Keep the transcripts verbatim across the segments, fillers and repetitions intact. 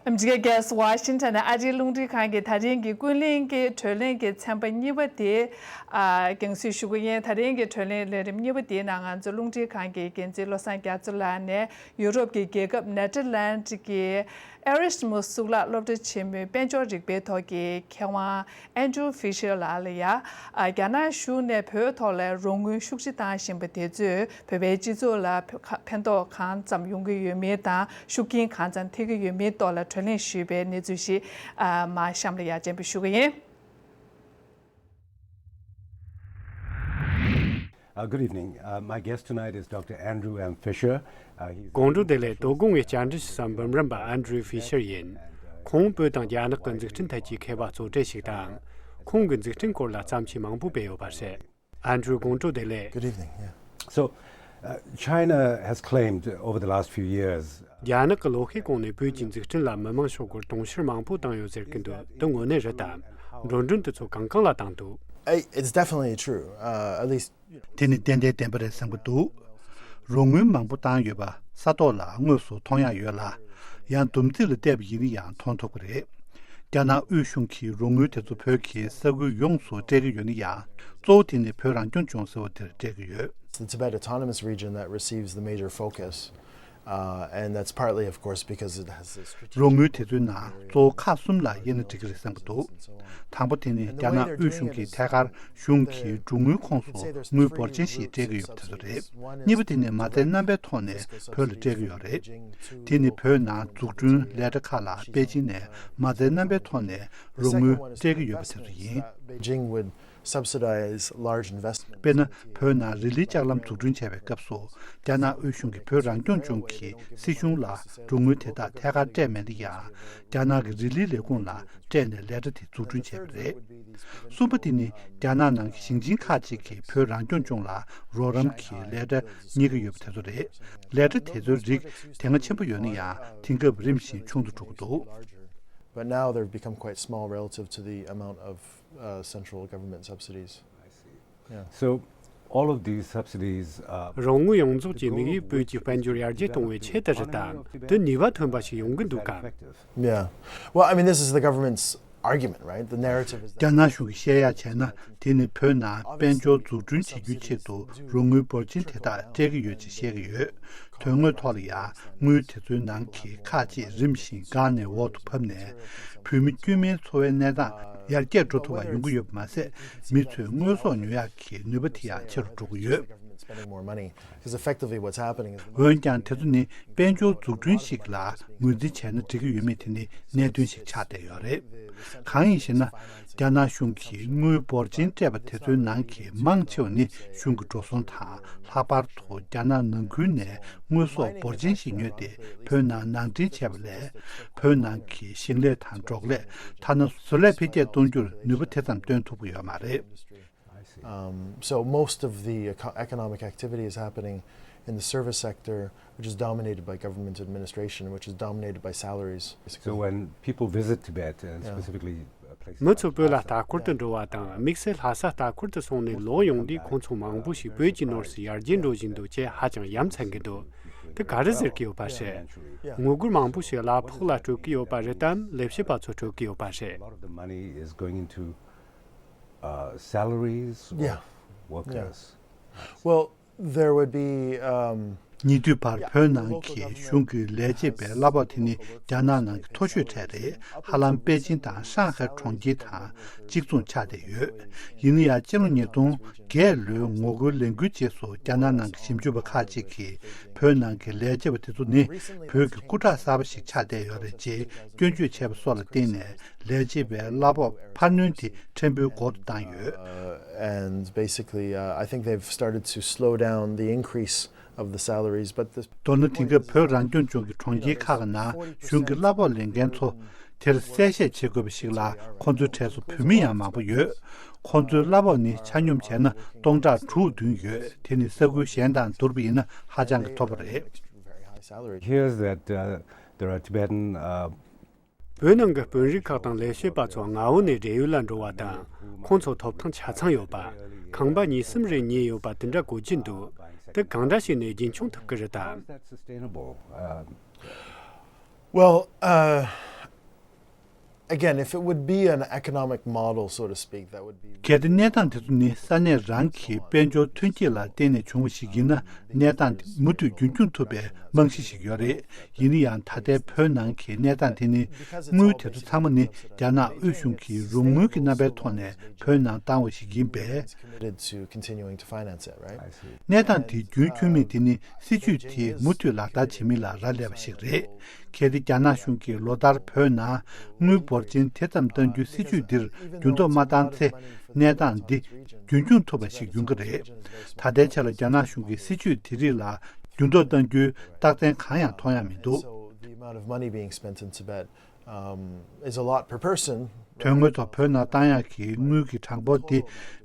ཨ་མི་རི་ཀའི་རྒྱལ་ས་ཝ་ཤིང་ཊོན་ནས་ཨ་རིའི་རླུང་འཕྲིན་ཁང་གི་ད་རིང་གི་ཀུན་གླེང་གི་བགྲོ་གླེང་གི་ཚན་པ་གཉིས་པ་དེ། ཨ། རྒྱང་སྲིང་ཞུ་གི་ཡིན། ད་རིང་གི་བགྲོ་གླེང་ལས་རིམ་གཉིས་པ་དེའི་ནང་ང་ཚོ་རླུང་འཕྲིན་ཁང་གི་འགན་འཛིན་བློ་བཟང་རྒྱ་མཚོ་ལགས་ནས་ཡུ་རོབ་ཀྱི་རྒྱལ་ཁབ་ནེ་ཐར་ལན་ཌི་གི་ཨེ་རིས་མོ་གཙུག་ལག་སློབ་གྲྭ་ཆེན་མོའི་དཔལ་འབྱོར་རིག་པའི་ཐོག་གི་མཁས་དབང་ཨན་ཌྲུ་ཧྥི་ཤར་ལགས་ལ་ཡ། ཨ། རྒྱ་ནག་གཞུང་ནས་བོད་ཐོག་ལ་རོགས་དངུལ་ཤུགས་ཆེ་བཏང་བཞིན་པ་དེ་ཚོས་བོད་པའི་སྤྱི་ཚོགས་ལ་ཕན་ཐོགས་གང་ཙམ་ཡོང་གི་ཡོད་མེད་དང་། ཤུགས་རྐྱེན་གང་ཙམ་ཐེབས་ཀྱི་ཡོད་མེད་ཐོག་ལ་བགྲོ་གླེང་ཞུས་པའི་གནས་ཚུལ་ཞིག་ཨ། མར་གཤམ་ལ་ཡ་སྤྱན་འབུལ་ཞུ་གི་ཡིན། Uh, good evening. Uh, my guest tonight is Doctor Andrew M. Fisher. Uh, he's a གོང་བཀུར་བདེ་ལེགས། དོ་དགོང་ངས་བཅར་འདྲི་ཞུ་ས་འབུམ་རམས་པ་ཨན་ཌྲུ་ཧྥི་ཤར་ཡིན། ཁོང་བོད་དང་རྒྱ་ནག་གི་འཛུགས་སྐྲུན་ཐད་ཀྱི་མཁས་པ་གཙོ་གྲས་ཤིག་དང་། ཁོང་གི་འཛུགས་སྐྲུན་སྐོར་ལ་བརྩམས་ཆོས་མང་པོ་སྤེལ་ཡོད་པ་རེད། ཨན་ཌྲུ། དགོང་དྲོ་བདེ་ལེགས། Good evening. Yeah. So, uh, China has claimed over the last few years རྒྱ་ནག་གི་ལོ་ཤས་གོང་ནས་བོད་ཀྱི་འཛུགས་སྐྲུན་ལ་མི་མང་ཤོག་སྒོར་དུང་ཕྱུར་མང་པོ་བཏང་ཡོད་ཟེར་གྱི་འདུག་དེ་དངོས་གནས་རེད་དམ། འགྲོ་གྲོན་དེ་ཚོ་གང་གང་ལ་བཏང་འདུག I- It's definitely true. Uh, at least དེ་ནི་ཏན་ཏན་བདེན་པ་རེད་བསམ་གྱི་འདུག་རོགས་དངུལ་མང་པོ་བཏང་ཡོད་པ་ས་ཐོག་ལ་དངོས་སུ་མཐོང་ཡག་ཡོད་ལ། ཡང་བསྡོམས་རྩིས་ལ་བལྟས་པ་ཡིན་ན་ཡང་མཐོང་ཐུབ་ཀྱི་རེད། རྒྱ་ནག་དབུས་གཞུང་གིས་རོགས་དངུལ་དེ་ཚོ་བོད་ཀྱི་ས་ཁུལ་ཡོངས་སུ་སྤྲད་ཀྱི་ཡོད་ན་ཡང་། གཙོ་བོ་དེ་ནི་བོད་རང་སྐྱོང་ལྗོངས་ཟེར་བ་དེར་སྤྲད་ཀྱི་ཡོད། The Tibet Autonomous Region that receives the major focus, uh, and that's partly, of course, because it has a strategic རོགས་དངུལ་དེ་ཚོའི་ནང་གཙོ་བོ་ཁག་གསུམ་ལ་དབྱེ་ན་འགྲིག་གི་རེད་བསམ་གྱི་འདུག་དང་པོ་དེ་ནི་རྒྱ་ནག་དབུས་གཞུང་གིས་ཐད་ཀར་གཞུང་གི་འབྲུ་དངུལ་ཁོངས་སུ་དངུལ་འབོར་ཆེན་ཞིག་སྤྲད་ཀྱི་ཡོད་པ་དེ་ཚོ་རེད། གཉིས་པ་དེ་ནི་མ་རྩའི་རྣམ་པའི་ཐོག་ནས་བོད་ལ་སྤྲད་ཀྱི་ཡོད་རེད། དེ་ནི་བོད་ནང་འཛུགས་སྐྲུན་ལས་གྲྭ་ཁག་ལ་པེ་ཅིང་ནས་མ་རྩའི་རྣམ་པའི་ཐོག་ནས་རོགས་དངུལ་སྤྲད་ཀྱི་ཡོད་པ་དེ་ཚོ་ཡིན། Beijing would subsidize large investment. དཔེར་ན། བོད་ནང་རི་ལིའི་ལྕགས་ལམ་འཛུགས་སྐྲུན་བྱས་པའི་སྐབས་སུ། རྒྱ་ནག་དབུས་གཞུང་གིས་བོད་རང་སྐྱོང་ལྗོངས་ཀྱི་སྲིད་གཞུང་ལ་འབྲུ་དངུལ་དེ་དག་ཐད་ཀར་སྤྲད་མེད་ན་ཡང་། རྒྱ་ནག་གི་རི་ལིའི་ལས་ཁུངས་ལ་སྤྲད་ནས་ལས་གྲྭ་དེ་འཛུགས་སྐྲུན་བྱས་པ་རེད། གསུམ་པ་དེ་ནི་རྒྱ་ནག་ནང་གི་ཞིང་ཆེན་ཁག་ཅིག་གིས་བོད་རང་སྐྱོང་ལྗོངས་ལ་རོགས་རམ་གྱི་ལས་གྲྭ་གཉེར་གྱི་ཡོད་པ་དེ་ཚོ་རེད། ལས་གྲྭ་དེ་ཚོའི་རིགས་དེ་སྔ་ཆེན་པོ་ཡོད་ན་ཡང་། དེང་སྐབས་རིམ་བཞིན་ཆུང་དུ་འགྲོ་གི་འདུག But now they've become quite small relative to the amount of, uh, central government subsidies. I see. Yeah. So, all of these subsidies, uh, རོགས་དངུལ་ཡོངས་རྫོགས་ཀྱི་དམིགས་ཡུལ་བོད་ཀྱི་དཔལ་འབྱོར་ཡར་རྒྱས་གཏོང་བའི་ཆེད་དུ་རེད་དམ། དེ་ནུས་པ་ཐོན་པ་ཞིག་ཡོང་གི་འདུག་གམ། Yeah. Well, I mean, this is the government's argument, right? The narrative is that རྒྱ་ནག་གཞུང་གིས་བཤད་ཡག་བྱས་ན། དེ་ནི་བོད་ནང་དཔལ་འབྱོར་འཛུགས་སྐྲུན་བྱེད་རྒྱུའི་ཆེད་དུ་རོགས་དངུལ་འབོར་ཆེན་དེ་དག་སྤྲད་ཀྱི་ཡོད་ཅེས་བཤད་ཀྱི་ཡོད། དོན་དངོས་ཐོག་ལ་ཡང་། དངུལ་དེ་ཚོའི་ནང་གི་ཁག་ཅིག་རིམ་བཞིན་འགག་ནས་འོག་ཏུ་བབས་ནས། བོད་མི་དཀྱུས་མའི་འཚོ་བའི་གནས་སྟངས་ཡར་རྒྱས་འགྲོ་ཐུབ་པ་ཡོང་གི་ཡོད་པ་མ་ཟད། མི་ཚོས་དངོས་ཟོག་ཉོ་ཡག་གི་ནུས་པ་དེ་ཡང་ཆེ་རུ་འགྲོ་གི་ཡོད། Spending more money. 'Cause effectively what's happening is འོན་ཀྱང་། དེ་ཚོ་ནི་དཔལ་འབྱོར་འཛུགས་སྐྲུན་ཞིག་ལ་ངོས་འཛིན་བྱས་ན་འགྲིག་གི་ཡོད་མེད་དེ་ནི་གནད་དོན་ཞིག་ཆགས་བསྡད་ཡོད་རེད། གང་ཡིན་ཞེ་ན། རྒྱ་ནག་གཞུང་གིས་དངུལ་འབོར་ཆེན་སྤྲད་པ་དེ་ཚོའི་ནང་གི་མང་ཆེ་བ་ནི་གཞུང་གི་འགྲོ་སོང་དང་། ལྷག་པར་དུ་རྒྱ་ནག་ནང་ཁུལ་ནས་དངོས་ཟོག་འབོར་ཆེན་ཞིག་ཉོས་ཏེ་བོད་ནང་ནང་འདྲེན་བྱས་པ་ལས། བོད་ནང་གི་ཞིང་ལས་དང་འབྲོག་ལས། ཐ་ན་བཟོ་ལས་འཕེལ་རྒྱས་གཏོང་རྒྱུར་ནུས་པ་དེ་ཙམ་བཏོན་ཐུབ་ཀྱི་ཡོད་མ་རེད། I see. Um, so most of the eco- economic activity is happening in the service sector, which is dominated by government administration, which is dominated by salaries. So when people visit Tibet and Yeah. specifically, uh, places མི་ཚོ་བོད་ལ་ལྟ་སྐོར་དུ་འགྲོ་བ་དང་། དམིགས་བསལ་ལྷ་ས་ལྟ་སྐོར་དུ་སོང་ནས་ལོ་ཡོངས་འདིའི་ཁོང་ཚོ་མང་པོ་ཞིག་བོད་ཀྱི་ནོར་སྲིད་ཡར་རྒྱས་འགྲོ་བཞིན་འདུག་ཅེས་ཧ་ཅང་ཡ་མཚན་གྱི་འདུག་དེ་ག་རེ་ཟེར་གྱི་ཡོད་པ་རེད། དངུལ་སྒོར་མང་པོ་ཞིག་གླ་ཕོགས་ལ་སྤྲོད་ཀྱི་ཡོད་པ་རེད་དམ། ལས་བྱེད་པ་ཚོ་སྤྲོད་ཀྱི་ཡོད་པ་རེད། A lot of the money is going into, uh, salaries of Yeah. workers. Yeah. Well, there would be, um, ཉེ་དུས་བར་བོད་ནང་གི་གཞུང་གི་ལས་བྱེད་པའི་གླ་ཕོགས་དེ་ནི་རྒྱ་ནག་ནང་གི་མཐོ་ཤོས་གྲས་རེད། ཧ་ལམ་པེ་ཅིང་དང་ཧྲང་ཧའེ་གྲོང་ཁྱེར་དང་གཅིག་མཚུངས་ཆགས་བསྡད་ཡོད། ཡིན་ན་ཡང་། སྤྱི་ལོ་ཉིས་སྟོང་བརྒྱད་ལོའི་ངོ་རྒོལ་ལས་འགུལ་རྗེས་སུ་རྒྱ་ནག་ནང་གི་ཞིབ་འཇུག་པ་ཁག་ཅིག་གིས་བོད་ནང་གི་ལས་བྱེད་པ་དེ་ཚོ་ནི་བོད་ཀྱི་སྐུ་དྲག་གསར་པ་ཞིག་ཆགས་བསྡད་ཡོད་རེད་ཅེས་སྐྱོན་བརྗོད་བྱས་པ་སོགས་ལ་བརྟེན་ནས། ལས་བྱེད་པའི་གླ་ཕོགས་འཕར་སྣོན་དེ་ཕྲན་བུའི་འགོག་ཏུ་བཏང་ཡོད། Uh, and basically, uh, I think they've started to slow down the increase of the salaries, but the མདོར་ན། དེང་སྐབས་བོད་རང་སྐྱོང་ལྗོངས་ཀྱི་གྲོང་ཁྱེར་ཁག་གི་ནང་གཞུང་གི་གླ་ཕོགས་ལེན་མཁན་ཚོ་དེར་གསལ་བཤད་བྱེད་དགོས་པ་ཞིག་ལ། ཁོང་ཚོའི་གྲས་སུ་བོད་མི་ཡང་མང་པོ་ཡོད། ཁོང་ཚོའི་གླ་ཕོགས་ནི་ཆ་སྙོམས་བྱས་ན་སྟོང་ཕྲག་དྲུག་བདུན་ཡོད། དེ་ནི་ས་ཁུལ་གཞན་དང་བསྡུར་བ་ཡིན་ན་ཧ་ཅང་གི་མཐོ་པོ་རེད། Here's that, uh, there are Tibetan, uh, བོད་ནང་གི་དཔོན་རིགས་ཁག་དང་ལས་བྱེད་པ་ཚོ་མངའ་འོག་ནས་བགྲེས་ཡོལ་ལ་འགྲོ་བ་དང་། ཁོང་ཚོ་ཐོབ་ཐང་ཆ་ཚང་ཡོད་པ། ཁང་པ་གཉིས་གསུམ་རེ་ཉོས་ཡོད་པ་དེ་འདྲ་གོ་རྒྱུ་འདུག་དེ་གང་འདྲ་བྱས་ནས་རྒྱུན་འཁྱོངས་ཐུབ་ཀྱི་རེད་དམ། How's that sustainable? Um, Well, uh, Again, if it would be an economic model, so to speak, that would be གལ་ཏེ་གནས་སྟངས་དེ་ཚོ་ནི་ས་གནས་རང་གི་དཔལ་འབྱོར་ཐོན་སྐྱེད་ལ་བརྟེན་ནས་བྱུང་བ་ཞིག་ཡིན་ན། གནས་སྟངས་དེ་མུ་མཐུད་རྒྱུན་འཁྱོངས་ཐུབ་པའི་རྨང་གཞི་ཞིག་ཡོད་རེད། ཡིན་ན་ཡང་ད་ལྟའི་བོད་ནང་གི་གནས་སྟངས་དེ་ནི། དངུལ་དེ་ཚོ་ཚང་མ་ནི་རྒྱ་ནག་དབུས་གཞུང་གིས་རོགས་དངུལ་གྱི་རྣམ་པའི་ཐོག་ནས་བོད་ནང་བཏང་བ་ཞིག་ཡིན་པས། Committed to continuing to finance it, right? གནས་སྟངས་དེ་རྒྱུན་འཁྱོངས་མིན་དེ་ནི་སྲིད་ཇུས་དེ་མུ་མཐུད་ལག་བསྟར་བྱེད་མིན་ལ་རག་ལས་པ་ཞིག་རེད། གལ་ཏེ་རྒྱ་ནག་གཞུང་གིས་ལོ་ལྟར་བོད་ནང་དངུལ་འབོར་ཆེན་དེ་ཙམ་གཏང་རྒྱུའི་སྲིད་ཇུས་འདིར་འགྱུར་ལྡོག་མ་བཏང་ཚེ། གནས་སྟངས་འདི་རྒྱུན་འཁྱོངས་ཐུབ་པ་ཞིག་ཡོང་གི་རེད། ད་ལྟའི་ཆ་ལ་རྒྱ་ནག་གཞུང་གིས་སྲིད་ཇུས་དེ་རིགས་ལ་འགྱུར་ལྡོག་གཏང་རྒྱུའི་རྟགས་མཚན་གང་ཡང་མཐོང་ཡ་མི་འདུག So the amount of money being spent in Tibet, um, is a lot per person. དོན་དངོས་ཐོག་བོད་ནང་བཏང་ཡག་གི་དངུལ་གྱི་གྲངས་འབོར་དེ་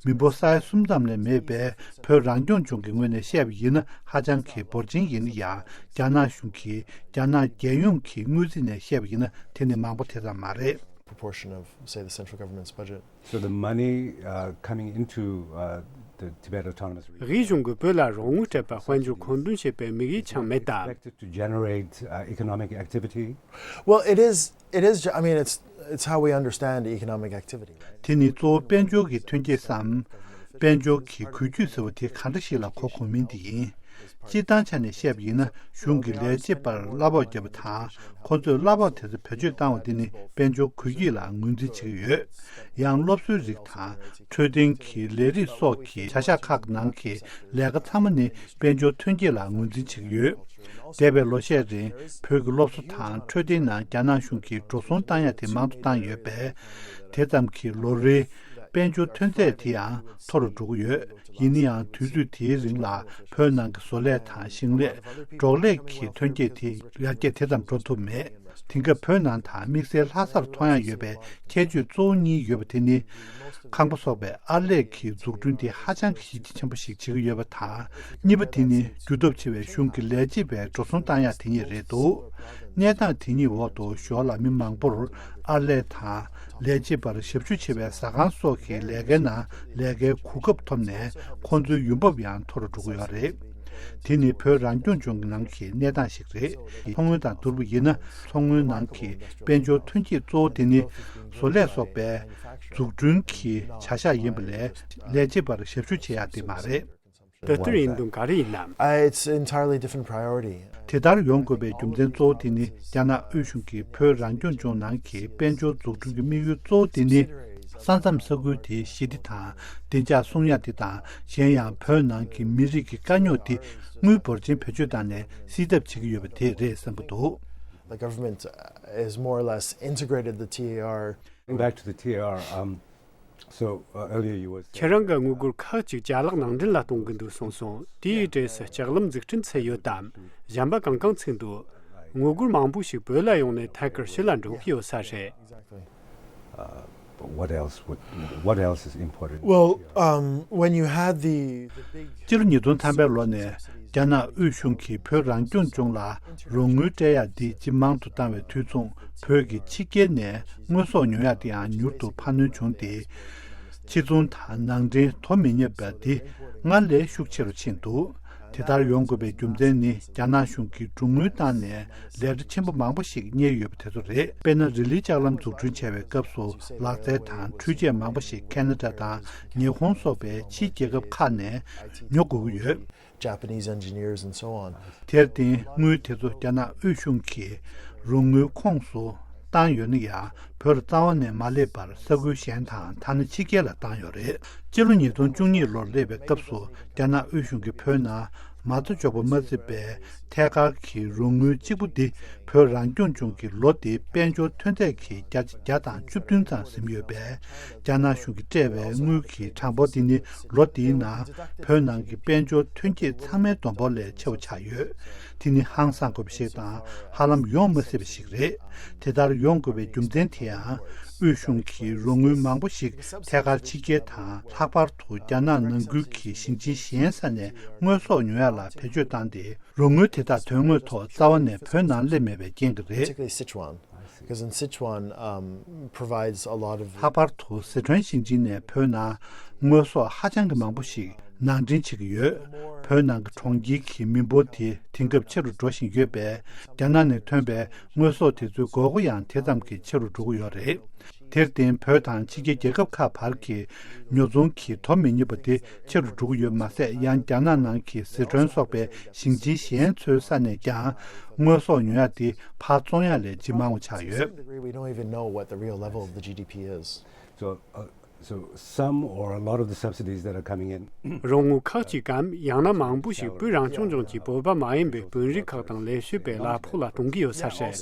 མི་འབོར་ས་ཡ་གསུམ་ཙམ་ལས་མེད་པས། བོད་རང་སྐྱོང་ལྗོངས་ཀྱི་ངོས་ནས་བཤད་པ་ཡིན་ན་ཧ་ཅང་གི་འབོར་ཆེན་ཡིན་ན་ཡང་། རྒྱ་ནག་གཞུང་གིས་རྒྱ་ནག་རྒྱལ་ཡོངས་ཀྱི་དངུལ་རྩིས་ནས་བཤད་པ་ཡིན་ན་དེ་ནི་མང་པོ་དེ་ཙམ་མ་རེད། Proportion of, say, the central government's budget. So the money, uh, coming into, uh, the Tibet Autonomous Region དབུས་གཞུང་གིས་བོད་ལ་རོགས་དངུལ་སྤྲད་པ་དཔལ་འབྱོར་མཁོ་འདོན་བྱེད་པའི་དམིགས་ཡུལ་ཆགས་མེད་དམ། Expected to generate, uh, economic activity. Well, it is, it is, I mean, it's, it's how we understand economic activity, right? དེ་ནི་གཙོ་བོ་དཔལ་འབྱོར་གྱི་ཐོན་སྐྱེད་སམ། དཔལ་འབྱོར་གྱི་འགུལ་སྐྱོད་ཟེར་བ་དེ་གང་འདྲ་ཞིག་ལ་གོ་དགོས་མིན་དེ་ཡིན། སྤྱིར་བཏང་ཆ་ནས་བཤད་པ་ཡིན་ན། གཞུང་གིས་ལས་བྱེད་པར་གླ་ཕོགས་བརྒྱབ་པ་དང་། ཁོ་ཚོས་གླ་ཕོགས་དེ་ཚོ་བེད་སྤྱོད་བཏང་བ་དེ་ནི་དཔལ་འབྱོར་འགུལ་སྐྱོད་ལ་ངོས་འཛིན་བྱེད་ཀྱི་ཡོད། ཡང་སློབ་གསོའི་རིགས་དང་། འཕྲོད་བསྟེན་གྱི་ལས་རིགས་སོགས་ཀྱི་བྱ་གཞག་ཁག་ནང་གི་ལས་ཀ་ཚང་མ་ནི་དཔལ་འབྱོར་ཐོན་སྐྱེད་ལ་ངོས་འཛིན་བྱེད་ཀྱི་ཡོད། འདས་པའི་ལོ་ཤས་རིང་བོད་ཀྱི་སློབ་གསོ་དང་འཕྲོད་བསྟེན་ནང་རྒྱ་ནག་གཞུང་གིས་འགྲོ་སོང་བཏང་ཡ་དེ་མང་དུ་བཏང་ཡོད་པས། དེ་ཙམ་གྱིས་ལོ་རེའི་དཔལ་འབྱོར་ཐོན་ཚད་དེ་ཡང་མཐོ་རུ་འགྲོ་གི་ཡོད། ཡིན་ན་ཡང་དུས་ཚོད་དེའི་རིང་ལ་བོད་ནང་གི་བཟོ་ལས་དང་ཞིང་ལས། འབྲོག་ལས་ཀྱི་ཐོན་སྐྱེད་དེ་ཡར་རྒྱས་དེ་ཙམ་འགྲོ་ཐུབ་མེད། དེང་སྐབས་བོད་ནང་དང་དམིགས་བསལ་ལྷ་སར་མཐོང་ཡ་ཡོད་པའི་ཁྱད་ཆོས་གཙོ་བོ་གཉིས་ཡོད་པ་དེ་ནི། ཁང་པ་སོགས་པའི་ཨར་ལས་ཀྱི་འཛུགས་སྐྲུན་དེ་ཧ་ཅང་གི་གཞི་རྒྱ་ཆེན་པོ་ཞིག་བྱེད་ཀྱི་ཡོད་པ་དང་། གཉིས་པ་དེ་ནི་རྒྱུ་སྟོབས་ཆེ་བའི་གཞུང་གི་ལས་བྱེད་པའི་འགྲོ་སོང་བཏང་ཡ་དེ་གཉིས་རེད་འདུག་གནས་སྟངས་དེ་གཉིས་འོག་ཏུ་ཞོར་ལ་མི་མང་པོར་ཨར་ལས་དང་། ལས་བྱེད་པར་ཞབས་ཞུ་བྱེད་པའི་ཟ་ཁང་སོགས་ཀྱི་ལས་ཀའི་ནང་ལས་ཀའི་གོ་སྐབས་ཐོབ་ནས་ཁོང་ཚོའི་ཡོང་འབབ་ཡང་མཐོ་རུ་འགྲོ་གི་ཡོད་རེད། དེ་ནི་བོད་རང་སྐྱོང་ལྗོངས་ཀྱི་ནང་གི་གནས་སྟངས་ཤིག་རེད། མཚོ་སྔོན་དང་བསྡུར་བ་ཡིན་ན། མཚོ་སྔོན་ནང་གི་དཔལ་འབྱོར་ཐོན་སྐྱེད་གཙོ་བོ་དེ་ནི་བཟོ་ལས་སོགས་པའི་འཛུགས་སྐྲུན་གྱི་བྱ་གཞག་ཡིན་པ་ལས། ལས་བྱེད་པར་ཞབས་ཞུ་བྱེད་ཡག་དེ་མ་རེད། དེ་ལྟར་ཡིན་དོན་ག་རེ་ཡིན་ནམ། Uh, it's entirely different priority. དེ་ལྟར་ཡོང་དགོས་པའི་རྒྱུ་མཚན་གཙོ་བོ་དེ་ནི། རྒྱ་ནག་དབུས་གཞུང་གིས་བོད་རང་སྐྱོང་ལྗོངས་ནང་གི་དཔལ་འབྱོར་འཛུགས་སྐྲུན་གྱི་དམིགས་ཡུལ་གཙོ་བོ་དེ་ནི། ས་མཚམས་ས་ཁུལ་དེའི་ཞི་བདེ་དང་བདེ་འཇགས་སྲུང་ཡ་དེ་དང་། གཞན་ཡང་བོད་ནང་གི་མི་རིགས་ཀྱི་དཀའ་རྙོག་དེ་དངུལ་འབོར་ཆེན་བེད་སྤྱོད་བཏང་ནས་སེལ་ཐབས་བྱེད་ཀྱི་ཡོད་པ་དེ་རེད་བསམ་གྱི་འདུག The government, uh, has more or less integrated the T A R. Going back to the T A R, um, so, uh, earlier you were saying ཁྱེད་རང་གིས་དངུལ་སྒོར་ཁག་ཅིག་ཅ་ལག་ནང་འདྲེན་ལ་གཏོང་གི་འདུག་གསུངས་སོང་། དེའི་གྲས་སུ་ལྕགས་ལམ་འཛུགས་སྐྲུན་ཚུད་ཡོད་དམ། གཞན་པ་གང་གང་ཚུད་འདུག་དངུལ་སྒོར་མང་པོ་ཞིག་བོད་ལ་ཡོང་ནས་ཐད་ཀར་ཕྱི་ལ་འགྲོ་གི་ཡོད་ས་རེད། Exactly. Uh, but what else would, what else is imported? Well, um, when you had the, the big སྤྱི་ལོ་ཉིས་སྟོང་ཐམ་པའི་ལོ་ནས་རྒྱ་ནག་དབུས་གཞུང་གིས་བོད་རང་སྐྱོང་ལྗོངས་ལ་རོགས་དངུལ་སྤྲད་ཡག་འདི་ཇེ་མང་དུ་བཏང་བའི་དུས་མཚུངས། བོད་ཀྱི་ཕྱི་རྒྱལ་ནས་དངོས་ཟོག་ཉོ་ཡག་དེའང་མྱུར་དུ་འཕར་སྣོན་བྱུང་སྟེ། ཕྱི་ཚོང་དང་ནང་འདྲེན་དོ་མི་མཉམ་པ་འདི་སྔར་ལས་ཤུགས་ཆེ་རུ་ཕྱིན་འདུག་དེ་ལྟར་ཡོང་དགོས་པའི་རྒྱུ་མཚན་ནི། རྒྱ་ནག་གཞུང་གིས་རོགས་དངུལ་བཏང་ནས་ལས་གྲྭ་ཆེན་པོ་མང་པོ་ཞིག་གཉེར་ཡོད་པ་དེ་ཚོ་རེད། དཔེར་ན། རི་ལིའི་ལྕགས་ལམ་འཛུགས་སྐྲུན་བྱ་བའི་སྐབས་སུ། ལག་རྩལ་དང་འཕྲུལ་ཆས་མང་པོ་ཞིག་ཁེ་ན་ཌ་དང་ཉི་ཧོང་སོགས་པའི་ཕྱིའི་རྒྱལ་ཁབ་ཁག་ནས་ཉོ་དགོས་ཀྱི་ཡོད། Japanese engineers and so on. དེར་བརྟེན། དངུལ་དེ་ཚོ་རྒྱ་ནག་དབུས་གཞུང་གིས་རོགས་དངུལ་ཁོངས་སུ་བཏང་ཡོད་ན་ཡང་། བོད་རྩ་བ་ནས་མ་སླེབས་པར་ས་ཁུལ་གཞན་དང་། ཐ་ན་ཕྱི་རྒྱལ་ལ་བཏང་ཡོད་རེད། སྤྱི་ལོ་ཉིས་སྟོང་བཅུ་གཉིས་ལོར་སླེབས་པའི་སྐབས་སུ། རྒྱ་ནག་དབུས་གཞུང་གིས་བོད་ནང་མ་རྩ་འཇོག་པ་མ་ཟད་པའི་ཐད་ཀར་གྱི་རོགས་དངུལ་གཅིག་པུ་འདི། བོད་རང་སྐྱོང་ལྗོངས་ཀྱི་ལོ་འདིའི་དཔལ་འབྱོར་ཐོན་རྫས་ཀྱི་བརྒྱ་ཆ་བརྒྱ་དང་བཅུ་བདུན་ཙམ་ཟིན་ཡོད་པས། རྒྱ་ནག་གཞུང་གིས་སྤྲད་པའི་དངུལ་གྱི་གྲངས་འབོར་འདི་ནི་ལོ་འདིའི་ནང་བོད་ནང་གི་དཔལ་འབྱོར་ཐོན་སྐྱེད་ཚང་མའི་བསྡོམས་འབོར་ལས་ཆེ་བ་ཆགས་ཡོད། དེ་ནི་ཧང་སང་དགོས་པ་ཞིག་དང་། ཧ་ལམ་ཡོང་མ་སྲིད་པ་ཞིག་རེད། དེ་ལྟར་ཡོང་དགོས་པའི་རྒྱུ་མཚན་དེ་ཡང་། དབུས་གཞུང་གིས་རོགས་དངུལ་མང་པོ་ཞིག་ཐད་ཀར་ཕྱི་རྒྱལ་དང་། ལྷག་པར་དུ་རྒྱ་ནག་ནང་ཁུལ་གྱི་ཞིང་ཆེན་གཞན་ས་ནས་དངོས་ཟོག་ཉོ་ཡ་ལ་བེད་སྤྱོད་བཏང་སྟེ། རོགས་དངུལ་དེ་དག་དོན་དངོས་ཐོག་རྩ་བ་ནས་བོད་ནང་སླེབས་མེད་པའི་རྐྱེན་གྱིས་རེད། Particularly Sichuan, because in Sichuan, um, provides a lot of ལྷག་པར་དུ་སི་ཁྲོན་ཞིང་ཆེན་ནས་བོད་ནང་དངོས་ཟོག་ཧ་ཅང་གི་མང་པོ་ཞིག་ ནང་འདྲེན་བྱེད་ཀྱི་ཡོད། བོད་ནང་གི་གྲོང་ཁྱེར་གྱི་མི་འབོར་དེ་དེང་སྐབས་ཆེ་རུ་འགྲོ་བཞིན་ཡོད་པས། རྒྱ་ནག་ནས་ཐོན་པའི་དངོས་ཟོག་དེ་ཚོའི་དགོས་མཁོ་ཡང་དེ་ཙམ་གྱིས་ཆེ་རུ་འགྲོ་གི་ཡོད་རེད། དེར་བརྟེན་བོད་དང་ཕྱི་རྒྱལ་རྒྱལ་ཁབ་ཁག་བར་གྱི་ཉོ་ཚོང་གི་དོ་མི་མཉམ་པ་དེ་ཆེ་རུ་འགྲོ་གི་ཡོད་མ་ཟད། ཡང་རྒྱ་ནག་ནང་གི་ཟི་ཁྲོན་སོགས་པའི་ཞིང་ཆེན་གཞན་ཚོའི་ས་ནས་ཀྱང་དངོས་ཟོག་ཉོ་ཡག་དེ་ཕར་བཙོང་ཡག་ལས་ལྗིད་མང་བ་ཆགས་ཡོད། Degree, we don't even know what the real level of the G D P is. So, uh, so some or a lot of the subsidies that are coming in. རོགས་དངུལ་ཁག་ཅིག་གམ། ཡང་ན་མང་པོ་ཞིག་བོད་རང་སྐྱོང་ལྗོངས་ཀྱི་བོད་པ་མ་ཡིན་པའི་དཔོན་རིགས་ཁག་དང་ལས་བྱེད་པའི་གླ་ཕོགས་ལ་གཏོང་གི་ཡོད་ས་རེད།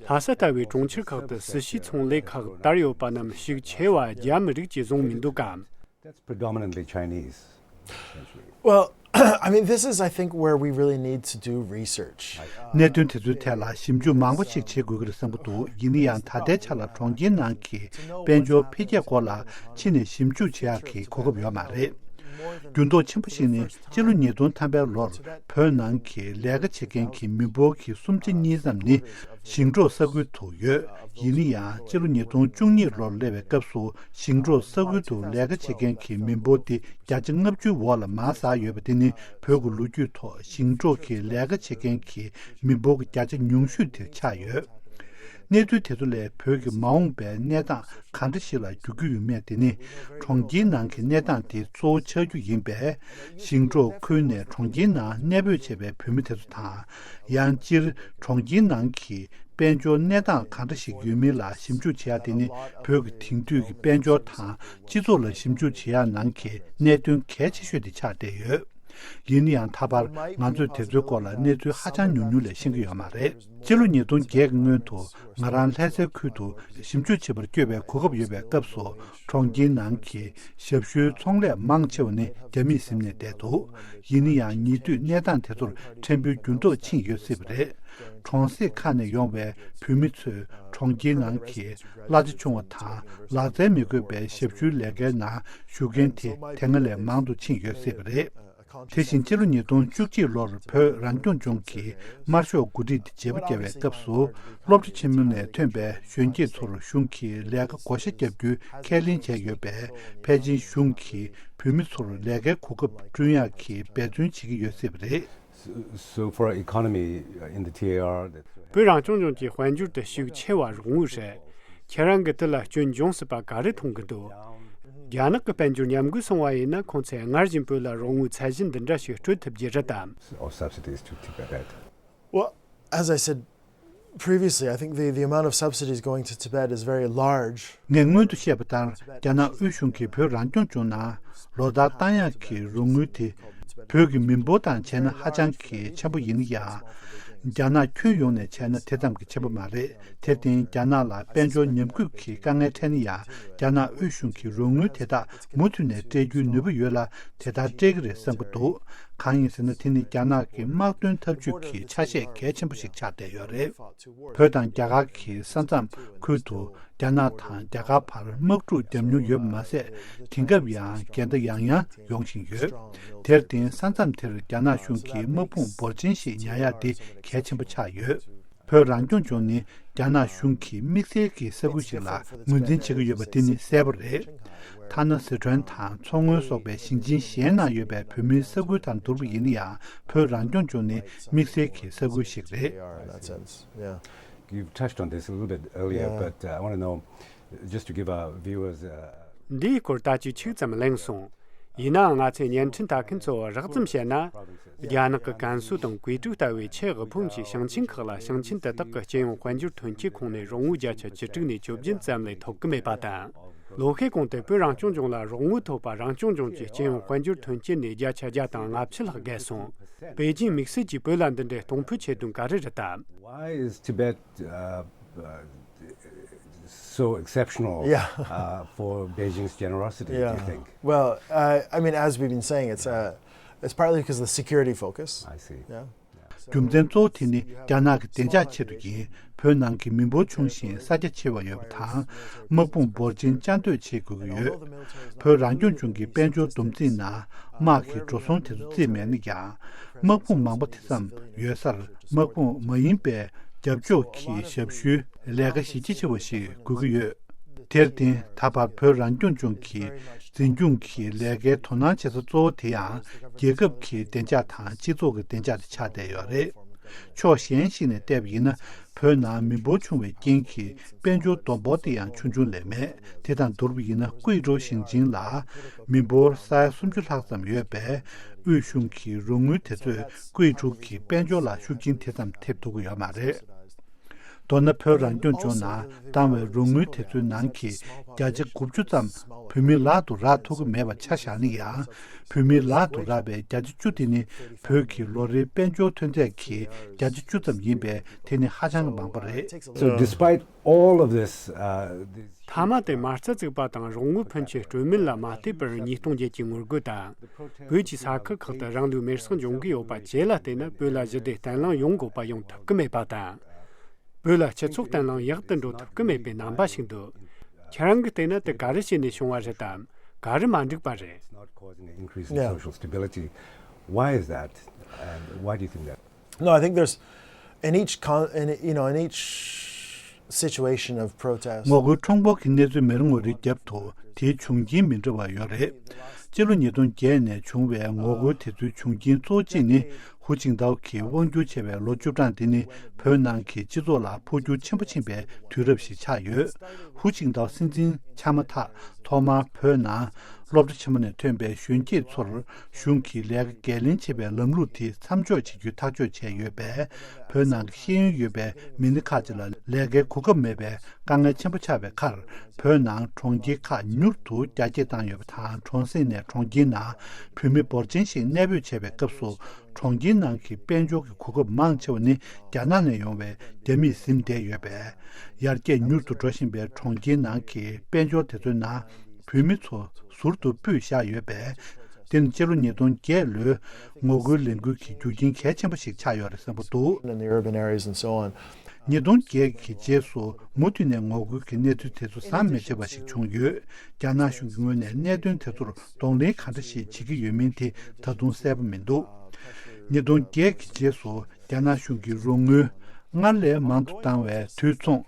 ལྷ་ས་ལྟ་བུའི་གྲོང་ཁྱེར་ཁག་ཏུ་སྲིད་ཞུའི་ཚོང་ལས་ཁག་དར་ཡོད་པ་རྣམས་ཤུགས་ཆེ་བ་རྒྱ་མི་རིགས་ཀྱིས་བཟུང་མི་འདུག་གམ། That's predominantly Chinese, essentially. Well, I mean, this is, I think, where we really need to do research. གནད་དོན་དེ་ཚོའི་ཐད་ལ་ཞིབ་འཇུག་མང་པོ་ཞིག་བྱེད་དགོས་ཀྱི་རེད་བསམ་གྱི་འདུག་ཡིན་ན་ཡང་ད་ལྟའི་ཆ་ལ་གྲོང་ཁྱེར་ནང་གི་དཔལ་འབྱོར་འཕེལ་རྒྱས་སྐོར་ལ་ཕྱི་ནས་ཞིབ་འཇུག་བྱེད་ཡག་གི་གོ་སྐབས་ཡོད་མ་རེད། འགྱུར་ལྡོག་ཆེན་པོ་ཞིག་ནི་སྤྱི་ལོ་ཉིས་སྟོང་ཐམ་པའི་ལོར་བོད་ནང་གི་ལས་ཀ་བྱེད་མཁན་གྱི་མི་འབོར་གྱི་སུམ་ཆ་གཉིས་ཙམ་ནི་ཞིང་འབྲོག་ས་ཁུལ་དུ་ཡོད། ཡིན་ན་ཡང་སྤྱི་ལོ་ཉིས་སྟོང་བཅུ་གཉིས་ལོར་སླེབས་པའི་སྐབས་སུ་ཞིང་འབྲོག་ས་ཁུལ་དུ་ལས་ཀ་བྱེད་མཁན་གྱི་མི་འབོར་དེ་བརྒྱ་ཆ་ལྔ་བཅུའི་འོག་ལ་མར་ཟག་ཡོད་པ་དེ་ནི་བོད་ཀྱི་ལོ་རྒྱུས་ཐོག་ཞིང་འབྲོག་གི་ལས་ཀ་བྱེད་མཁན་གྱི་མི་འབོར་གྱི་བརྒྱ་ཆ་ཉུང་ཤོས་དེར་ཆགས་ཡོད། གནས་ཚུལ་དེ་ཚོ་ལས་བོད་ཀྱི་མ་འོངས་པའི་གནས་སྟངས་གང་འདྲ་ཞིག་ལ་འགྱུར་རྒྱུ་ཡོད་མེད་དེ་ནི་གྲོང་ཁྱེར་ནང་གི་གནས་སྟངས་དེ་གཙོ་བོ་ཆགས་རྒྱུ་ཡིན་པས། ཞིང་འབྲོག་ཁུལ་ནས་གྲོང་ཁྱེར་ནང་གནས་སྤོས་བྱས་པའི་བོད་མི་དེ་ཚོ་དང་། ཡང་སྤྱིར་གྲོང་ཁྱེར་ནང་གི་དཔལ་འབྱོར་གནས་སྟངས་གང་འདྲ་ཞིག་ཡོད་མིན་ལ་ཞིབ་འཇུག་བྱེད་ཡ་དེ་ནི་བོད་ཀྱི་དེང་དུས་ཀྱི་དཔལ་འབྱོར་དང་སྤྱི་ཚོགས་ལ་ཞིབ་འཇུག་བྱེད་ཡ་ནང་གི་གནད་དོན་གལ་ཆེ་ཤོས་དེ་ཆགས་བསྡད་ཡོད། ཡིན་ན་ཡང་ད་བར་ང་ཚོས་དེ་ཚོའི་སྐོར་ལ་གནས་ཚུལ་ཧ་ཅང་ཉུང་ཉུང་ལས་ཤེས་ཀྱི་ཡོད་མ་རེད། སྤྱི་ལོ་ཉིས་སྟོང་བརྒྱད་ཀྱི་སྔོན་དུ་ང་རང་ལྷ་སའི་ཁུལ་དུ་ཞིབ་འཇུག་བྱེད་པར་བསྐྱོད་པའི་གོ་སྐབས་ཡོད་པའི་སྐབས་སུ་གྲོང་ཁྱེར་ནང་གི་ཞབས་ཞུའི་ཚོང་ལས་མང་ཆེ་བ་ནི་རྒྱ་མིས་ཟིན་ནས་བསྡད་འདུག་ཡིན་ན་ཡང་ཉེ་དུས་གནས་སྟངས་དེ་ཚོར་ཕྲན་བུའི་འགྱུར་ལྡོག་ཕྱིན་ཡོད་སྲིད་པ་རེད། གྲོང་གསེབ་ཁག་ནས་ཡོང་བའི་བོད་མི་ཚོས་གྲོང་ཁྱེར་ནང་གི་གླ་ཆ་ཆུང་བ་དང་ལག་རྩལ་མི་དགོས་པའི་ཞབས་ཞུའི་ལས་ཀའི་ནང་ཞུགས་མཁན་དེ་དེ་སྔ་ལས་མང་དུ་ཕྱིན་ཡོད་སྲིད་པ་རེད། དེ་བཞིན་སྤྱི་ལོ་ཉིས་སྟོང་བཅུ་གཅིག་ལོར་བོད་རང་སྐྱོང་ལྗོངས་ཀྱི་དམར་ཤོག་འགོ་ཁྲིད་དེ་བརྗེ་པོ་བརྒྱབ་པའི་སྐབས་སུ་སློབ་གྲྭ་ཆེན་མོ་ནས་ཐོན་པའི་གཞོན་སྐྱེས་ཚོར་གཞུང་གིས་ལས་ཀ་བགོ་བཤའ་བརྒྱབ་རྒྱུའི་ཁས་ལེན་བྱས་ཡོད་པས། ཕལ་ཆེར་གཞུང་གིས་བོད་མི་ཚོར་ལས་ཀའི་གོ་སྐབས་བསྐྲུན་ཡག་གི་འབད་བརྩོན་བྱེད་ཀྱི་ཡོད་སྲིད་པ་རེད། So for economy uh, in the T A R, that's བོད་རང་སྐྱོང་ལྗོངས་ཀྱི་དཔལ་འབྱོར་དེ་ཤུགས་ཆེ་བ་རོགས་དངུལ་རེད། ཁྱེད་རང་གི་དུས་ལ་སྐྱོན་འབྱུང་སྲིད་པ་ག་རེ་མཐོང་གི་འདུག་རྒྱ་ནག་གི་དཔལ་འབྱོར་ཉམས་རྒུད་སོང་བ་ཡིན་ན། ཁོང་ཚོས་སྔར་བཞིན་བོད་ལ་རོགས་དངུལ་ཚད་གཞི་འདི་འདྲ་ཞིག་སྤྲོད་ཐུབ་རྒྱུ་རེད་དམ། or subsidies to Tibet. Well, as I said previously, I think the, the amount of subsidies going to Tibet is very large. ངས་སྔོན་དུ་བཤད་པ་ལྟར། རྒྱ་ནག་དབུས་གཞུང་གིས་བོད་རང་སྐྱོང་ལྗོངས་ནང་ལོ་ལྟར་བཏང་ཡག་གི་རོགས་དངུལ་དེ་བོད་ཀྱི་མི་འབོར་དང་བྱས་ན་ཧ་ཅང་གི་ཆེན་པོ་ཡིན་ཡང་། རྒྱ་ནག་ཁྱོན་ཡོངས་ནས་བྱས་ན་དེ་ཙམ་གྱི་ཆེན་པོ་མ་རེད། དེར་བརྟེན་རྒྱ་ནག་ལ་དཔལ་འབྱོར་ཉམས་རྒུད་ཀྱི་དཀའ་ངལ་འཕྲད་ན་ཡང་། རྒྱ་ནག་དབུས་གཞུང་གིས་རོགས་དངུལ་དེ་དག་མུ་མཐུད་ནས་སྤྲད་རྒྱུའི་ནུས་པ་ཡོད་ལ། དེ་ལྟར་སྤྲད་ཀྱི་རེད་བསམ་གྱི་འདུག་གང་ཡིན་ཟེར་ན། དེ་ནི་རྒྱ་ནག་གི་དམག་དོན་འཐབ་ཇུས་ཀྱི་ཆ་ཤས་གལ་ཆེན་པོ་ཞིག་ཆགས་བསྡད་ཡོད་རེད། བོད་དང་རྒྱ་གར་གྱི་ས་མཚམས་ཁུལ་དུ་རྒྱ་ནག་དང་རྒྱ་གར་བར་དམག་འཁྲུག་བརྒྱབ་མྱོང་ཡོད་པ་མ་ཟད། དེང་སྐབས་ཡང་འགལ་ཟླ་ཡང་ཡང་ཡོང་བཞིན་ཡོད། དེར་བརྟེན་ས་མཚམས་དེར་རྒྱ་ནག་གཞུང་གིས་དམག་དཔུང་འབོར་ཆེན་ཞིག་ཉར་ཡག་དེ་གལ་ཆེན་པོ་ཆགས་ཡོད། བོད་རང་སྐྱོང་ལྗོངས་ནི་རྒྱ་ནག་གཞུང་གིས་དམིགས་བསལ་གྱི་ས་ཁུལ་ཞིག་ལ་ངོས་འཛིན་བྱེད་ཀྱི་ཡོད་པ་དེ་ནི་གསལ་པོ་རེད། ཐ་ན་ཟི་ཁྲོན་དང་མཚོ་སྔོན་སོགས་པའི་ཞིང་ཆེན་གཞན་ནང་ཡོད་པའི་བོད་མིའི་ས་ཁུལ་དང་བསྡུར་བ་ཡིན་ན་ཡང་། བོད་རང་སྐྱོང་ལྗོངས་ནི་དམིགས་བསལ་གྱི་ས་ཁུལ་ཞིག་རེད། in that sense. Yeah. You've touched on this a little bit earlier, Yeah. but uh, I want to know, just to give our viewers. Uh, འདིའི་སྐོར་ད་ཅིག་ཆིག་ཙམ་གླེང་སོང་། ཡིན་ནའང་ང་ཚོས་བརྙན་འཕྲིན་ལྟ་མཁན་ཚོར་རགས་ཙམ་བཤད་ན། རྒྱ་ནག་གི་ཀན་སུའུ་དང་ཀུའེ་ཀྲོའུ་ལྟ་བུའི་ཆེས་དབུལ་ཕོངས་ཀྱི་ཞིང་ཆེན་ཁག་ལ་ཞིང་ཆེན་དེ་དག་གི་སྤྱི་ཡོངས་དཔལ་འབྱོར་ཐོན་སྐྱེད་ཁོངས་ནས་རོགས་དངུལ་བརྒྱ་ཆ་བཅུ་དྲུག་ནས་བཅོ་བརྒྱད་ཙམ་ལས་ཐོབ་ཀྱི་མེད་པ་དང་། ལོ་ཤས་གོང་དུ་བོད་རང་སྐྱོང་ལྗོངས་ལ་རོགས་དངུལ་ཐོབ་པ་རང་སྐྱོང་ལྗོངས་ཀྱི་སྤྱི་ཡོངས་དཔལ་འབྱོར་ཐོན་སྐྱེད་ནས་བརྒྱ་ཆ་བརྒྱ་དང་ལྔ་བཅུ་ལྷག་བརྒལ་སོང་། པེ་ཅིང་དམིགས་བསལ་གྱིས་བོད་ལ་འདི་འདྲའི་གཏོང་ཕོད་བྱེད་དོན་ག་རེ་རེད་དམ། Why is Tibet uh, uh, so exceptional Yeah. uh, for Beijing's generosity, do you Yeah. think? Well, uh, I mean, as we've been saying, it's uh, it's partly because of the security focus. I see. Yeah. རྒྱུ་མཚན་གཙོ་བོ་དེ་ནི་རྒྱ་ནག་གི་བདེ་འཇགས་ཆེད་དུ་ཡིན། བོད་ནང་གི་མི་འབོར་ཆུང་ཞིང་ས་རྒྱ་ཆེ་བ་ཡོད་པ་དང་། དམག་དཔུང་འབོར་ཆེན་བཅའ་སྡོད་བྱེད་དགོས་ཀྱི་ཡོད། བོད་རང་སྐྱོང་ལྗོངས་ཀྱི་དཔལ་འབྱོར་བསྡོམས་རྩིས་ནང་དམག་གི་འགྲོ་སོང་དེ་ཚོ་བརྩིས་མེད་ན་ཡང་། དམག་དཔུང་མང་པོ་དེ་ཙམ་ཡོད་སར་དམག་དཔུང་མ་ཡིན་པའི་རྒྱབ་ཕྱོགས་ཀྱི་ཞབས་ཞུའི་ལས་ཀ་གཞི་རྒྱ་ཆེ་བ་ཞིག་དགོས་ཀྱི་ཡོད། དེར་བརྟེན་ད་བར་བོད་རང་སྐྱོང་ལྗོངས་ཀྱི་འཛིན་སྐྱོང་གི་ལས་ཀའི་དོ་སྣང་བྱེད་ས་གཙོ་བོ་དེ་ཡང་རྒྱལ་ཁབ་ཀྱི་བདེ་འཇགས་དང་སྤྱི་ཚོགས་ཀྱི་བདེ་འཇགས་དེ་ཆགས་བསྡད་ཡོད་རེད། ཕྱོགས་གཞན་ཞིག་ནས་བལྟས་པ་ཡིན་ན། བོད་ནང་མི་འབོར་ཆུང་བའི་རྐྱེན་གྱིས་དཔལ་འབྱོར་བསྡོམས་འབོར་དེ་ཡང་ཆུང་ཆུང་ལས་མེད། དེ་དང་བསྡུར་བ་ཡིན་ན། ཀུའེ་ཀྲོའུ་ཞིང་ཆེན་ལ་མི་འབོར་ས་ཡ་སུམ་ཅུ་ལྷག་ཙམ་ཡོད་པས། དབུས་གཞུང་གི་རོགས་དངུལ་དེ་ཚོས་ཀུའེ་ཀྲོའུ་གི་དཔལ་འབྱོར་ལ་ཤུགས་རྐྱེན་དེ་ཙམ་ཐེབས་ཐུབ་ཀྱི་ཡོད་མ་རེད། མདོར་ན། བོད་རང་སྐྱོང་ལྗོངས་ནང་བཏང་བའི་རོགས་དངུལ་དེ་ཚོའི་ནང་གི་བརྒྱ་ཆ་དགུ་བཅུ་ཙམ་བོད་མིའི་ལག་ཏུ་རག་ཐུབ་ཀྱི་མེད་པ་ཆ་བཞག་ན་ཡང་། བོད་མིའི་ལག་ཏུ་རག་པའི་བརྒྱ་ཆ་བཅུ་དེ་ནི་བོད་ཀྱི་ལོ་རེའི་དཔལ་འབྱོར་ཐོན་ཚད་ཀྱི་བརྒྱ་ཆ་བཅུ་ཙམ་ཡིན་པས། དེ་ནི་ཧ་ཅང་གི་མང་པོ་རེད། So despite all of this, uh, these མཐའ་མ་དེ། མ་རྩ་བཙུགས་པ་དང་རོགས་དངུལ་ཕོན་ཆེ་སྤྲོད་མིན་ལ་མ་ལྟོས་པར་ཉིས་སྟོང་བརྒྱད་ཀྱི་ངོ་རྒོལ་དང་། བོད་ཀྱི་ས་ཁུལ་ཁག་ཏུ་རང་ལུས་མེར་སྲེག་འབྱུང་གི་ཡོད་པ་བཅས་ལ་བལྟས་ན། བོད་ལ་ཞི་བདེ་བརྟན་ལྷིང་ཡོང་དགོས་པ་ཡོང་ཐུབ་ཀྱི་མེད་པ་དང་། བོད་ལ་སྤྱི་ཚོགས་བརྟན་ལྷིང་ཡག་ཏུ་འགྲོ་ཐུབ་ཀྱི་མེད་པའི་རྣམ་པ་ཞིག་འདུག་ཁྱེད་རང་གིས་བལྟས་ན། དེ་ག་རེ་བྱས་ནས་བྱུང་བ་རེད་དམ། ག་རེ་མ་འགྲིག་པ་རེད། It's not causing an increase in Yeah. social stability. Why is that? And why do you think that? No, I think there's, in each con, in, you know, in each situation of protest. ངོ་རྒོལ་ཁྲོམ་སྐོར་གྱི་གནས་ཚུལ་མེར་ངོ་རེའི་རྒྱབ་ཏུ་དེའི་བྱུང་རྐྱེན་མི་འདྲ་བ་ཡོད་རེད། སྤྱི་ལོ་ཉིས་སྟོང་བརྒྱད་ནས་བྱུང་བའི་ངོ་རྒོལ་དེ་ཚོའི་བྱུང་རྐྱེན་གཙོ་བོ་གཅིག་ནི། ཧུའུ་ཅིན་ཐའོ་གིས་དབང་སྒྱུར་བྱས་པའི་ལོ་བཅུ་གྲངས་དེ་ནི། བོད་ནང་གི་སྤྱི་ཚོགས་ལ་འཕོ་འགྱུར་ཆེན་པོ་ཕྱིན་པའི་དུས་རབས་ཤིག་ཆགས་ཡོད། ཧུའུ་ཅིན་ཐའོ་སྲིད་འཛིན་ཆགས་མ་ཐག་ཐོག་མར་བོད་ནང་སློབ་གྲྭ་ཆེན་མོ་ནས་ཐོན་པའི་གཞོན་སྐྱེས་ཚོར་གཞུང་གིས་ལས་ཀ་འགན་ལེན་བྱེད་པའི་ལམ་ལུགས་དེ་མཚམས་འཇོག་བྱེད་རྒྱུའི་ཐག་གཅོད་བྱས་ཡོད་པས། བོད་ནང་གི་ཤེས་ཡོན་ཡོད་པའི་མི་སྣ་ཁག་ཅིག་ལ་ལས་ཀའི་གོ་སྐབས་མེད་པའི་དཀའ་ངལ་ཆེན་པོ་ཆགས་པའི་ཁར། བོད་ནང་གྲོང་ཁྱེར་ཁག་མྱུར་དུ་རྒྱ་སྐྱེད་བཏང་ཡོད་པ་དང་། གྲོང་གསེབ་ནས་གྲོང་ཁྱེར་ནང་བོད་མི་འབོར་ཆེན་ཞིག་གནས་སྤོས་བྱས་པའི་སྐབས་སུ། གྲོང་ཁྱེར་ནང་གི་དཔལ་འབྱོར་གྱི་གོ་སྐབས་མང་ཆེ་བ་ནི་རྒྱ་ནག་ནས་ཡོང་བའི་རྒྱ་མིས་ཟིན་བསྡད་ཡོད་པས། ཡར་རྒྱས་མྱུར་དུ་འགྲོ་བཞིན་པའི་གྲོང་ཁྱེར་ནང་གི་དཔལ་འབྱོར་དེ་ཚོའི་ནང་བོད་མི་ཚོ་ཟུར་དུ་སྤུས་བཞག་ཡོད་པས། དེ་ནི་སྤྱི་ལོ་ཉིས་སྟོང་བརྒྱད་ལོའི་ངོ་རྒོལ་ལས་འགུལ་གྱི་རྒྱུ་རྐྱེན་གལ་ཆེན་པོ་ཞིག་ཆགས་ཡོད་རེད་བསམ་པ་འདུག In the urban areas and so on. ཉིས་སྟོང་བརྒྱད་ཀྱི་རྗེས་སུ་མུ་མཐུད་ནས་ངོ་རྒོལ་གྱི་གནས་ཚུལ་དེ་ཚོ་ཟམ་མི་ཆད་པ་ཞིག་བྱུང་ཡོད། རྒྱ་ནག་གཞུང་གི་ངོས་ནས་གནད་དོན་དེ་ཚོར་གདོང་ལེན་ག་འདྲ་ཞིག་བྱེད་ཀྱི་ཡོད་མིན་དེ་ད་དུང་གསལ་པོ་མི་འདུག་ཉིས་སྟོང་བརྒྱད་ཀྱི་རྗེས་སུ་རྒྱ་ནག་གཞུང་གིས་རོགས་དངུལ་སྔར་ལས་མང་དུ་བཏང་བའི་དུས་མཚུངས།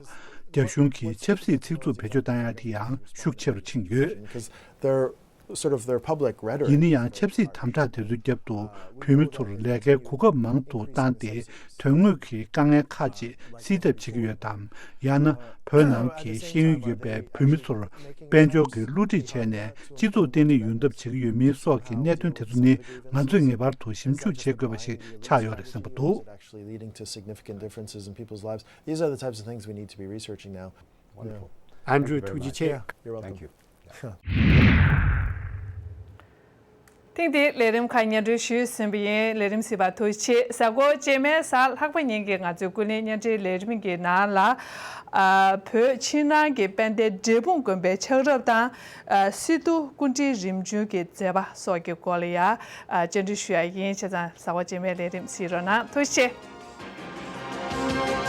རྒྱ་གཞུང་གིས་ཆབ་སྲིད་ཚིག་རྩུབ་བེད་སྤྱོད་བཏང་ཡག་དེ་ཡང་ཤུགས་ཆེ་རུ་ཕྱིན་ཡོད། Because their sort of their public rhetoric. ཡིན་ན་ཡང་ཆབ་སྲིད་དམ་དྲག་དེ་ཚོའི་རྒྱབ་ཏུ་བོད་མི་ཚོར་ལས་ཀའི་གོ་སྐབས་མང་དུ་བཏང་སྟེ། དོན་དངོས་ཀྱི་དཀའ་ངལ་ཁག་ཅིག་སེལ་ཐབས་བྱེད་ཀྱི་ཡོད་དམ། ཡང་ན་བོད་ནང་གི་ཤེས་ཡོན་ཡོད་པའི་བོད་མི་ཚོར་དཔལ་འབྱོར་གྱི་བསླུ་བྲིད་བྱས་ནས་སྤྱི་ཚོགས་བརྟན་ལྷིང་ཡོང་ཐབས་བྱེད་ཀྱི་ཡོད་མིན་སོགས་ཀྱི་གནད་དོན་དེ་ཚོ་ནི་ང་ཚོས་ངེས་པར་དུ་ཞིབ་འཇུག་བྱེད་དགོས་པ་ཞིག་ཆགས་ཡོད་རེད་བསམ་པ་འདུག Actually leading to significant differences in people's lives. These are the types of things we need to be researching now. Wonderful. Andrew, ཐུགས་རྗེ་ཆེ། Yeah, you're welcome. Thank you. ཐེངས་འདིའི་ལས་རིམ་ཁག་སྙན་སྒྲོན་ཞུས་ཟིན་པ་ཡིན། ལས་རིམ་གཟིགས་པར་ཐུགས་རྗེ་ཆེ། གཟའ་འཁོར་རྗེས་མའི་གཟའ་ལྷག་པ་ཉིན་གྱི་ང་ཚོའི་ཀུན་གླེང་བརྙན་འཕྲིན་ལས་རིམ་གྱི་ནང་ལ། ཨ། བོད་ཕྱི་ནང་གི་དཔལ་ལྡན་འབྲས་སྤུངས་དགོན་པའི་ཆགས་རབས་དང་། ཨ། སི་ཏུ་སྐུ་ཕྲེང་རིམ་བྱོན་གྱི་མཛད་པ་སོགས་ཀྱི་སྐོར་ལ་ཡང་། ཨ། བཅར་འདྲི་ཞུ་ཡ་ཡིན། བྱས་ཙང་གཟའ་འཁོར་རྗེས་མའི་ལས་རིམ་གཟིགས་རོགས་གནང་། ཐུགས་རྗེ་ཆེ།